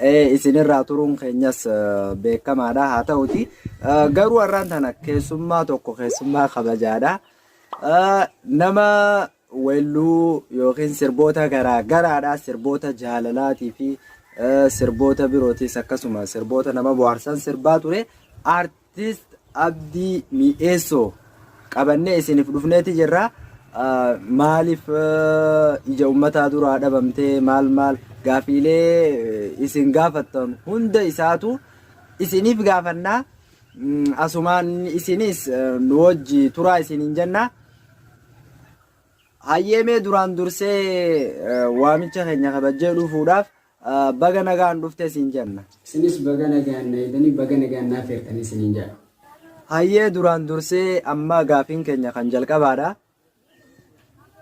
Isinirraa turuun keenyas beekamaadha. Haa ta'uti garuu har'aan tana keessummaa tokko keessummaa kabajaadha. Nama weelluu yookiin sirboota garaa garaadha. Sirboota jaalalaatii fi sirboota birootis akkasuma sirboota nama bohaarsan sirbaa ture. Artist Abdii Mi'eessoo qabannee isiniif dhufneeti jirra. Maaliif ija uummataa duraa dhabamtee maal maal gaafiilee isin gaafattan hunda isaatu isiniif gaafannaa. Asumaan isinis nu wajji turaa isiniin jenna. Hayyee mee duraan dursee waamicha keenya kabajjee dhufuudhaaf baga nagaan dhufte siin jenna. Isinis baga nagaan na eegdanii baga nagaan naaf eertanii isiniin jedha. Hayyee duraan dursee amma gaafiin keenya kan jalqabaadha.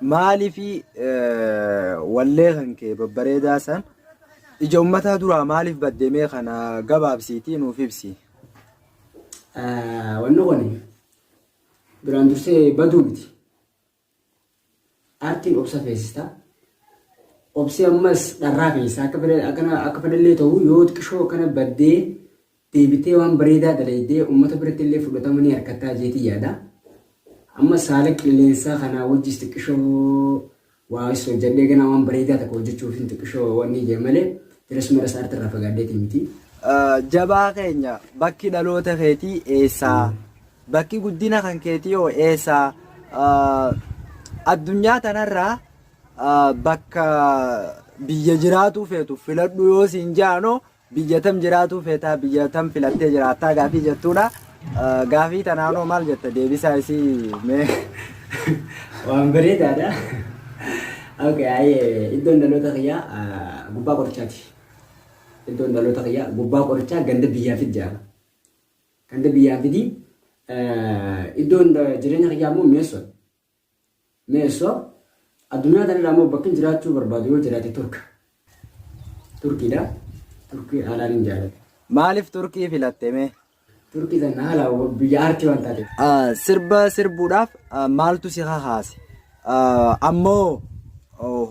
Maaliif wallee kan kee babbareedaa san ija uummataa duraa maaliif badde mee kana gabaabsiitii nuuf ibsi. Wanni kun duraan dursee baduu miti. Aartiin obsa feesista. Obsi ammas dharraa feesisa. Akka fedhe akkana akka fedhallee ta'u yoo xiqishoo akkana baddee deebitee waan bareedaa dalaydee uummata biratti illee fudhatama ni harkattaa jeetii yaada. Amma saala qilleensaa kanaa wajjis xiqishoo waa is hojjedhee ganaa waan bareedaa takka hojjechuuf hin xiqishoo wanni jee malee dirasuma irra aartii irraa fagaadheetii miti. Jabaa keenya bakki dhaloota keetii eessaa? Bakki guddina kan keetii hoo eessa? Addunyaa tanarraa bakka biyya jiraatuu feetu filadhu yoo siin ja'anoo biyya tam jiraatuu feetaa biyya tam filattee jiraattaa gaafii jettuudha. Gaafii tanaanoo maal jetta deebisaa isii mee? Waan bareedaadha. Okay, ayyee iddoon dhaloota kiyyaa gubbaa qorichaati. Iddoon dhaloota kiyyaa gubbaa qorichaa ganda biyyaa fid jedhama. Ganda biyyaa fidi. Iddoon jireenya kiyyaa immoo Mi'eessoo. Mi'eessoo. Addunyaa tanarraa immoo bakki jiraachuu barbaadu yoo jiraate Turk. Turkiidha. Turkii haalaan hin jaalladha. Maaliif Turkii filatte mee? Turkii tan haala biyya aartii waan taateef. Sirba sirbuudhaaf maaltu si kakaase? Ammoo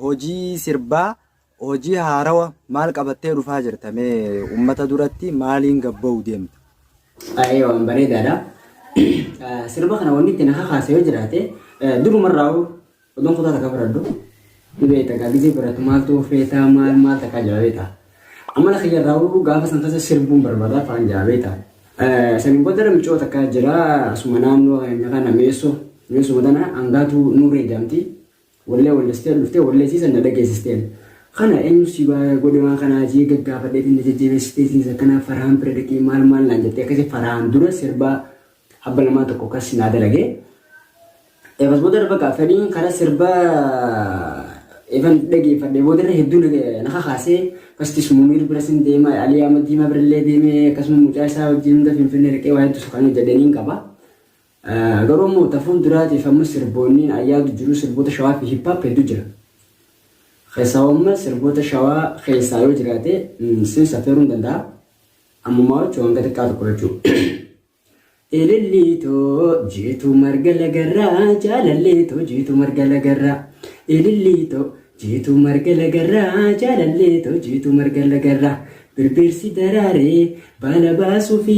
hojii sirbaa Hojii haarawa maal qabattee dhufaa jirta mee ummata duratti maaliin gabba'u deemta? Ayee waan bareedaadha. Sirba kana wanni itti na kakaase yoo jiraate durumarraa'u odoon kutaa takka baradhu ni beekta gaa gizee baratu maaltu feetaa maal maal takkaa jaa beekta. Amala kiyyarraa'u gaafa san keessa sirbuun barbaada afaan jaa beekta. Saniin booda micoo takka jira asuma naannoo keenya kana meessoo meessuma tana hangaatu nuuree jaamti. Wallee wallistee dhuftee wallee isii san na dhageessisteen. Kana eenyu si godhe waan kanaa jee gaggaafadheetiin na jajjabeessiteetiin akkanaa Farhaan bira dhaqii maal maal naan jettee akkasii Farhaan dura sirba habba lamaa tokko akkas naa dalagee. Eefas booda bakka fedhiin karaa sirba eefan dhageeffadhe booda irra hedduu na kakaasee akkasitti Mumiir bira sin deema Alii Ahmad Diimaa birallee deemee akkasuma mucaa isaa wajjin hunda Finfinnee dhaqee waa hedduu kan hojjedhaniin qaba. Garuu immoo ta fuulduraatiif amma sirboonni ayyaadu jiru sirboota shawaa fi hip hop hedduu jira. Keessaa amma sirboota shawaa keessaa yoo jiraate sin safeeruu hin danda'a. Ammumaa jechuun hanga xiqqaa tokko jechuudha. Ililliitoo jiituu marga lagarraa jaalalleetoo jiituu marga lagarraa ililliitoo Jiituu marga lagarraa jaalalleetoo jiituu marga lagarraa birbirsi daraaree baala baasuufi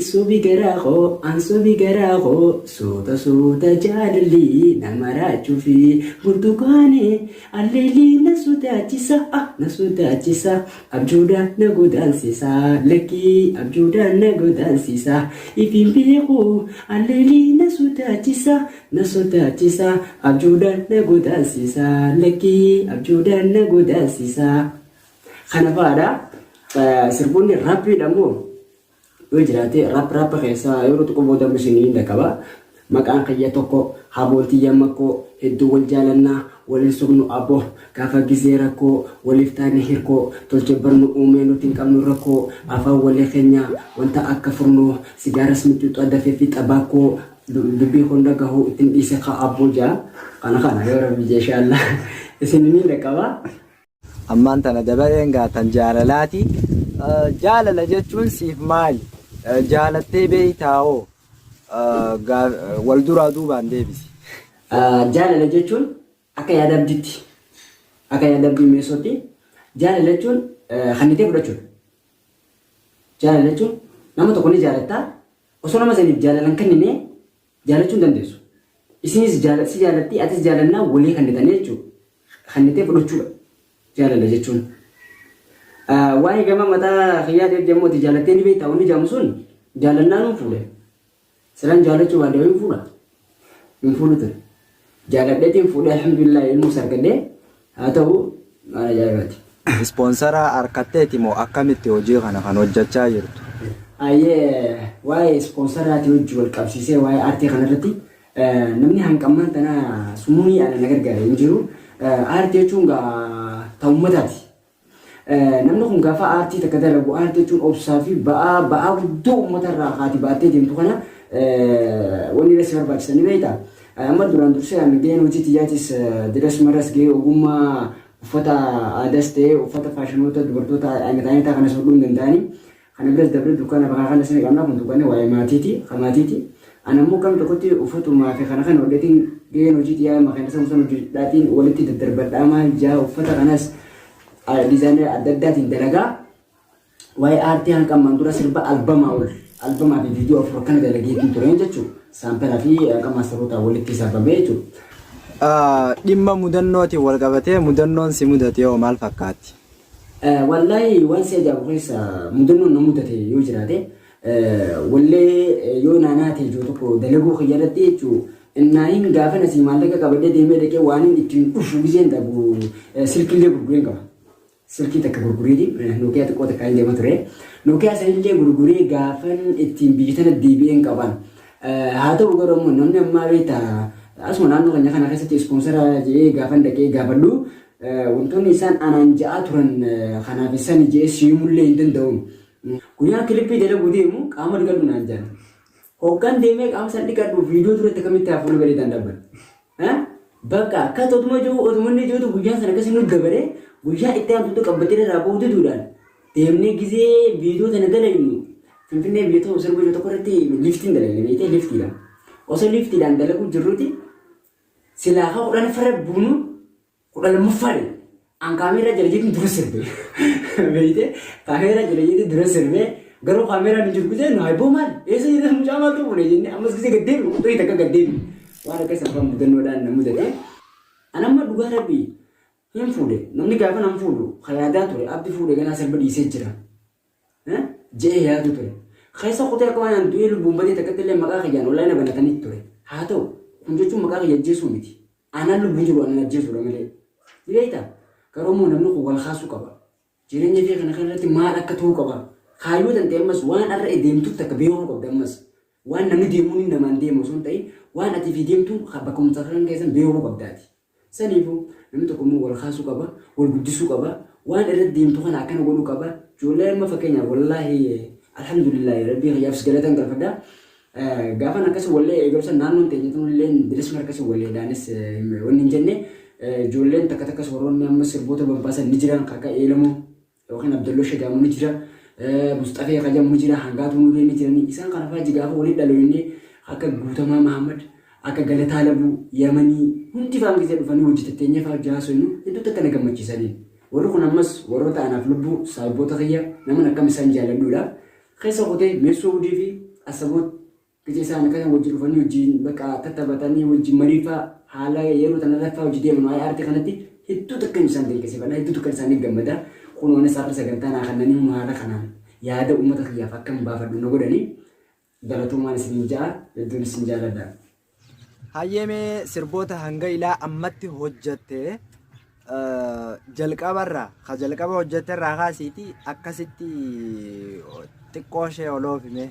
sobi garaa koo an sobi garaa koo suuta suuta jaalalli nama raachuufi burtukaane alleelii na sodaachisa ah na sodaachisa abjuudhaan na godaansisa lakkii abjuudhaan na godaansisa ifiin beeku alleelii na sodaachisa Na sodaachisa abjuudhaan na godaansisa lakkii abjuudhaan na godaansisa. Kana fa'aadha. Sirboonni raappiidha immoo yoo jiraate raap raappa keessaa yeroo xiqqoo booda amma isin hin dhaqqaba. Maqaan kiyya tokko haboon tiyya makkoo hedduu wal jaalannaa waliin sobnu abbo gaafa gizee rakkoo waliif taane hirkoo tolche barnu uumee nuti hin qabnu rakkoo afaan walii keenya wanta akka furnoo sigaaras mixuuxaa dafee fi xabaakkoo Dubbii kun dhagahu ittin dhiise kaa abboo jaa kana kana yoo rabbi jee inshallah isin ni dhaqqaba. Ammaan tana dabareen gaa tan jaalalaati. Jaalala jechuun siif maali? Jaalattee beeytaa hoo? Wal duraa duubaan deebisi. Jaalala jechuun akka yaada abdiitti akka yaada abdii meesootti jaalala jechuun kannitee fudhachuudha. Jaalala jechuun nama tokko ni jaalattaa osoo nama saniif jaalala hin kennine jaalachuu hin dandeessu. Isinis jaala si jaalatti atis jaalannaa walii kennitanii jechuudha. Kennitee fudhachuudha jaalala jechuun. Waa'ee gama mataa kiyyaatiif jemmoo ati jaalattee ni beektaa wanni jaamu sun jaalannaa nuun fuudhe. Silaan jaalachuu baadhee hin fuudha. Hin fuudhu ture. Jaaladheetiin fuudhee alhamdulillah ilmoos argadhee haa ta'u waan ajaa'ibaati. Ispoonsara arkatteeti moo akkamitti hojii kana kan hojjachaa jirtu? Ayyee waa'ee ispoonsaraatii wajji wal qabsiisee waa'ee aartii kanarratti namni hanqammaan tanaa sumuunii ana na gargaare hin jiru. Aartii jechuun gaa ta ummataati. Namni kun gaafa aartii takka dalagu aartii jechuun obsaa fi ba'aa ba'aa guddoo uummata irraa haati baattee deemtu kana wanni irra si barbaachisa ni beekta. Amma duraan dursee ani gaheen hojii tiyyaatis diras maras gahee ogummaa uffata aadaas ta'ee uffata faashinoota dubartoota aynata aynataa kanas hodhuu hin danda'ani. Kana biras dabree dukkaana bakka kanas ni qabna kun dukkaanni waa'ee maatiiti kan maatiiti. Ani ammoo kam tokkotti uffatumaa fi kana kana hodheetiin gaheen hojii tiyyaa makiina san san hojjedhaatiin walitti daddarbadhaa maal jaa uffata kanas diizaayinii adda addaatiin dalagaa. Waa'ee aartii hanga ammaan dura sirba albamaa ol albamaa fi viidiyoo afur akkana dalageetiin tureen jechuudha. Saampelaa fi akka maasterootaa walitti hisaabamee jechuudha. Dhimma mudannootiin wal qabatee mudannoon si mudate hoo maal fakkaatti? Wallaahi waan si ajaa'ibu keessa mudannoon na mudate yoo jiraate wallee yoo naanaa ta'e jiru tokko dalaguu kiyya irratti jechuu innaahin gaafa nasii maallaqa qabadhee deemee dhaqee waan ittiin dhufu gizeen dhabu silkiillee gurgureen qaba. Silkii takka gurgureeti Nokia xiqqoo takka hin deema ture. Nokia sanillee gurguree gaafan ittiin biyya tana deebi'een qaban. Haa ta'u garuu ammoo namni ammaa beektaa asuma naannoo keenya kana keessatti ispoonsara jedhee gaafan dhaqee gaafadhu wantoonni isaan anaan ja'aa turan kanaaf isaan jedhee siimullee hin danda'u. Guyyaa kilippii dalaguu deemu qaama dhiqadhu naan jedhan. Hoggaan deemee qaama san dhiqadhu viidiyoo duratti akkamitti haa fuula bareedaan dhaabban. Bakka akka otuma jiru otuma inni jirutu guyyaan sana akkasii nutti dabaree guyyaa itti aantutti qabbatee irraa ba'uu diduudhaan deemnee gizee viidiyoo tana dalagnu Finfinnee biyya ta'u sirba jiru tokko irratti liftiin dalagne beektee liftiidhaan. Osoo liftiidhaan dalaguu jirruuti silaa ka 10 farra buunu 12ffaa dha. An kaameeraa jala jeetiin dura sirbe. Beeyte kaameeraa jala jeetiin dura sirbe garuu kaameeraan hin jiru gisee nu haiboo maal eessa jirta mucaa maaltu fuune jennee ammas gisee gad deebinu quxurii takka gad deebinu. Waan akkas afaan mudannoodhaan na mudate. An amma dhugaa rabbii hin fuudhe namni gaafa nan fuudhu ka yaadaa ture abdi fuudhe ganaa sirba dhiisee jira. Je'ee yaadu ture. Keessa kutee akka waan an du'ee lubbuun badee takkatti illee maqaa kiyyaan onlaayina banatanii ture. Haa ta'u kun jechuun maqaa kiyya ajjeesuu miti. Anaan lubbuun jiru anan ajjeesuudha malee. Ni beektaa? Garuu immoo namni kun wal kaasuu qaba. Jireenya kee kana kanarratti maal akka ta'uu qaba. Kaayyoo tantee ammas waan har'a deemtuuf takka beekuu qabda ammas. Waan namni deemuun inni namaan deemu osoo hin ta'in waan ati fi deemtuun bakka kan keessan beekuu qabdaati. Saniifuu namni tokko immoo wal kaasuu qaba, wal guddisuu qaba, waan irratti deemtu kana akkana godhuu qaba. Ijoollee amma fakkeenyaaf wallaahi alhamdulillaahi rabbii kiyyaafis galatan galfadha. Gaafan akkas wallee eegalu san naannoon teenya tun illee bilisuma akkas walleedhaanis wanni hin jenne ijoolleen takka takkas warroonni amma sirboota babbaasan ni jiran akka Eelamoo yookiin Abdalloo Shagaamu ni jira Musxafee Kajamu ni jira Hangaatuu Nuuree ni jiranii isaan kana fa'aa gaafa waliin dhaloonni akka Guutamaa Mahammad akka Galataa Labuu Yamanii hundi fa'aan gisee dhufanii hojii tatteenya fa'aa hojii haasofnu hedduutti akka na gammachiisaniin warri kun ammas warroota anaaf lubbuu saahiboota kiyya naman akkam isaan jaalladhuudha. Keessa kutee Meessoo Udii fi Asaboot gizee isaan akkana wajji dhufanii wajjiin bakka tattaphatanii wajjin marii faa haala yeroo tana irra faa hojii deeman waa'ee aartii kanatti hedduu takkan isaan dinqisiifadha hedduu takkan isaanii gammada kunoo anis har'a sagantaa naa kannanii humna haala kanaan yaada uummata kiyyaaf akkan baafadhu na godhanii galatoomaan isiniin ja'a hedduun isin jaaladha. Hayyee mee sirboota hanga ilaa ammatti hojjatte jalqabarraa ka jalqaba hojjatte irraa kaasiiti akkasitti xiqqoo ishee oloofi mee.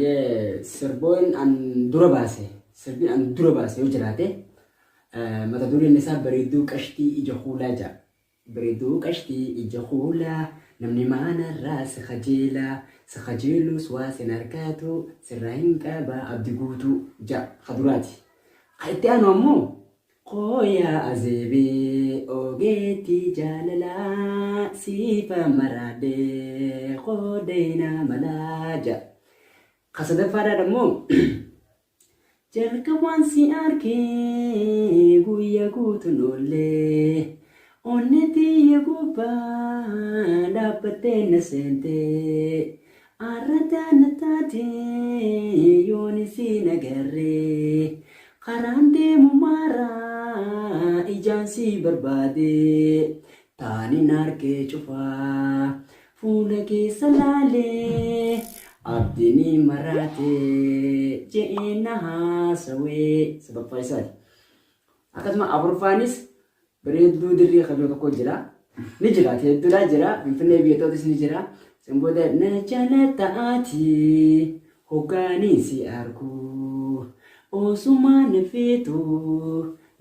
Yee sirboon an dura baase sirbiin an dura baase yoo jiraate mata dureen isaa bareedduu qashtii ija kuulaa jedha. Bareedduu qashtii ija kuulaa namni maanarraa si kajeelaa si kajeelus waa sin arkaatu sirraa hin qaba abdi guutuu ja'a ka duraati. Ka itti aanu ammoo qooyaa azeebee ogeettii jaalalaa siifa maraadhee qoodeenaa malaa ja'a. Ka sadaffaadhaan ammoo Jalqabaan si arkee guyya guutuun oollee. Onnee tiyya gubbaa dhaabbattee na seente. Arrataa na taate yoon isiin agarre. Karaan deemu maara ijaan si barbaade. Taanin arkee cufaa fuula keessa laalee abdiin maraate je'ee na haasawee. Sadaffaa isaati. Akkasuma afurfaanis bareedduu dirree kabee tokko jira. Ni jira hedduudha jira. Finfinnee biyyootaatis ni jira. San booda na jaalataati hoggaanii si argu osuma na feetu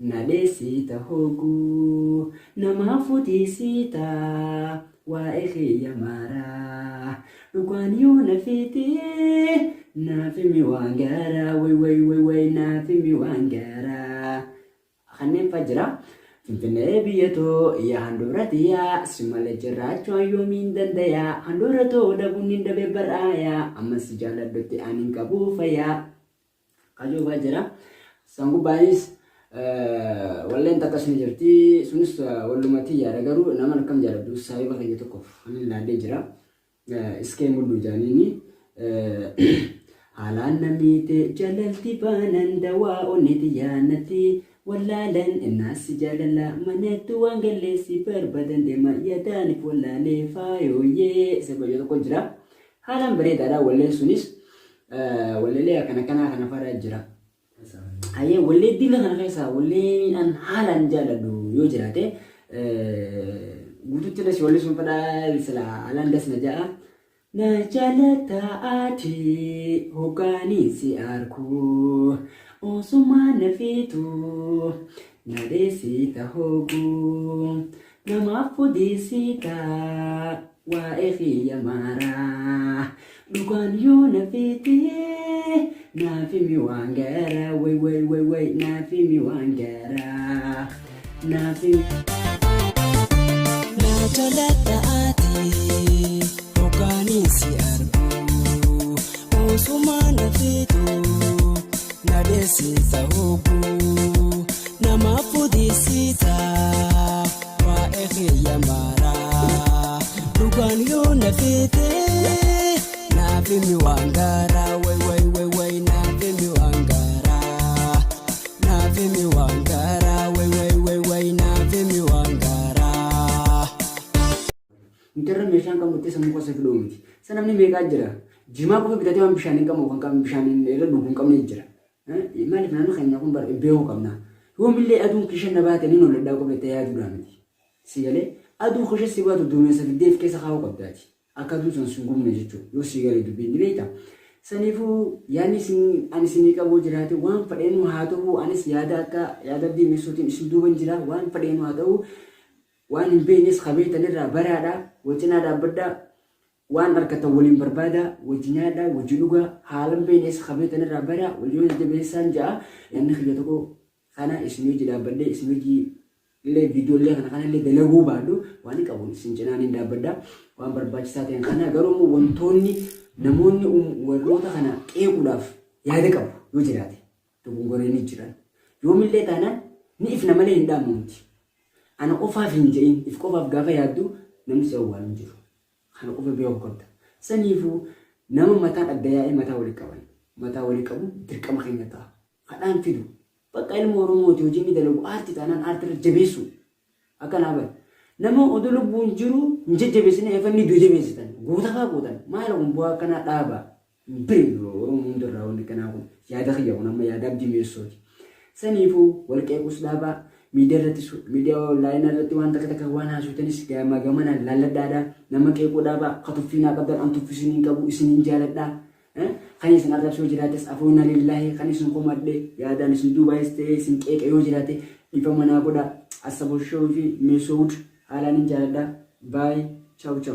na dheessita hogu nama futiisita waa'ee kiyya maraa dhugaan yoo na feete naaf himi waan gaaraa way way way way naaf himi waan gaaraa. Kanneen fa'aa jira. Finfinnee biyya too yaa handhuura tiyyaa si malee jiraachuu an yoomiin dandayaa handhuura too dhabuun hin dhabe bar'aayaa amma si jaaladhutti an hin qabu fayyaa. Kajoo fa'aa jira. San gubbaanis walleen takkas ni jirti. Sunis walluma tiyyaadha garuu nama akkam jaaladhu saahiba kiyya tokkoof kan hin laallee jira. Iskee mulluu jaaniini. Haalaan na miite jalalti baanan dawaa onneti yaanatti wallaalan innaasi jaalala manatti waan galleessi barbadan deema yadaanif wallaalee faayooyyee sirba jedhu tokko jira. Haalaan bareedaadha walleen sunis walleelee akkana kanaa kana fa'aa jira. Hayyee wallee dila kana keessaa walleen an haalaan jaaladhu yoo jiraate guututti illee si wallisuun fedha sila haalaan das na ja'a. Na jaalata ati hoggaanii si arku osuma na feetu na dheessita hogu namaaf odeessita waa'ee kiyya maaraa dhugaan yoo na feete naaf himi waan gaaraa way way way way naaf himi waan gaaraa naaf himi. Na jaalladha ati hoggaanii si argu osuma na feetu na dheessita hogu namaaf odeessita waa'ee kiyya maaraa dhugaan yoo na feete naaf himi waan gaaraa way way way way naaf himi waan gaaraa naaf himi waan gaaraa way way way way naaf himi waan gaaraa. Nuti irra meeshaan qabnu itti sammuu keessa fiduu miti. Isa namni meeqaa jira. Jimaa qofa bitatee waan bishaan hin qabne kan qabne bishaan irra dhuguu hin qabne jira. Maaliif naannoo keenya kun bara beekuu qabna. Yoomillee aduun kisha na baate ni nolladhaa qofa itti yaaduudhaa miti. Si galee aduu kisha si baatu duumessa fiddee of keessa kaa'uu qabdaati. Akka aduun sun sun gubne jechuudha. Yoo si galee dubbiin ni beekta. Saniifuu yaadni isin ani isinii qabu jiraate waan fadheenu haa ta'u anis yaada akka yaada abdii mi'eessuutiin isin duuban jira waan fadheenu haa ta'u waan hin beeknes ka beektan irraa baraadha wal cinaa dhaabbadhaa waan argatan waliin barbaadaa wajji nyaadhaa wajji dhugaa haala hin beeknes ka beektan irraa baraa wal yoo jajjabeessaan ja'a yaadni kiyya tokko kana isin hojii dhaabbadhee isin hojii illee viidiyoolee kana kana illee dalaguu baadhu waan hin qabuun isin cinaan hin dhaabbadha waan barbaachisaa ta'een kana garuu immoo wantoonni namoonni warroota kana qeequudhaaf yaada qabu yoo jiraate dogongoranii jiran yoomillee taanaan ni ifna malee hin dhaabnu nuti. Ana qofaaf hin je'in if qofaaf gaafa yaaddu namni si awwaalu hin jiru. Kana qofa beekuu qabda. Saniifuu nama mataan adda yaa'ee mataa walii qaban. Mataa walii qabuun dirqama keenya ta'a. Kadhaan fidu. Bakka ilma Oromooti hojii inni dalagu aartii taanaan aartii irra jabeessu. Akkanaa bara. Nama oduu lubbuun jiru hin jajjabeessine efa inni du'e jabeessitan. Goota fa'aa gootan. Maal kun bu'aa akkanaa dhaaba. Hin bareedu Oromoo hundarraa wanni akkanaa kun yaada kiyya kun amma yaada abdii mi'eessooti. Saniifuu wal qeequs dhaabaa miidiyaa irrattis miidiyaa onlaayinaa irratti waan takka takka waan haasoftanis gama gamanaan laalladhaadha. Nama qeequu dhaabaa ka tuffii naa qabdan an tuffii isiniin qabu isiniin jaaladha. Kan isin arrabsoo jiraates afoona lillaahi kan isin komadhe yaadaan isin duubaayis ta'ee isin qeeqe yoo jiraate dhiifama naa godha. Assaboshoo fi Meesoowud haalaan hin jaaladha. Baay. Chaw chaw.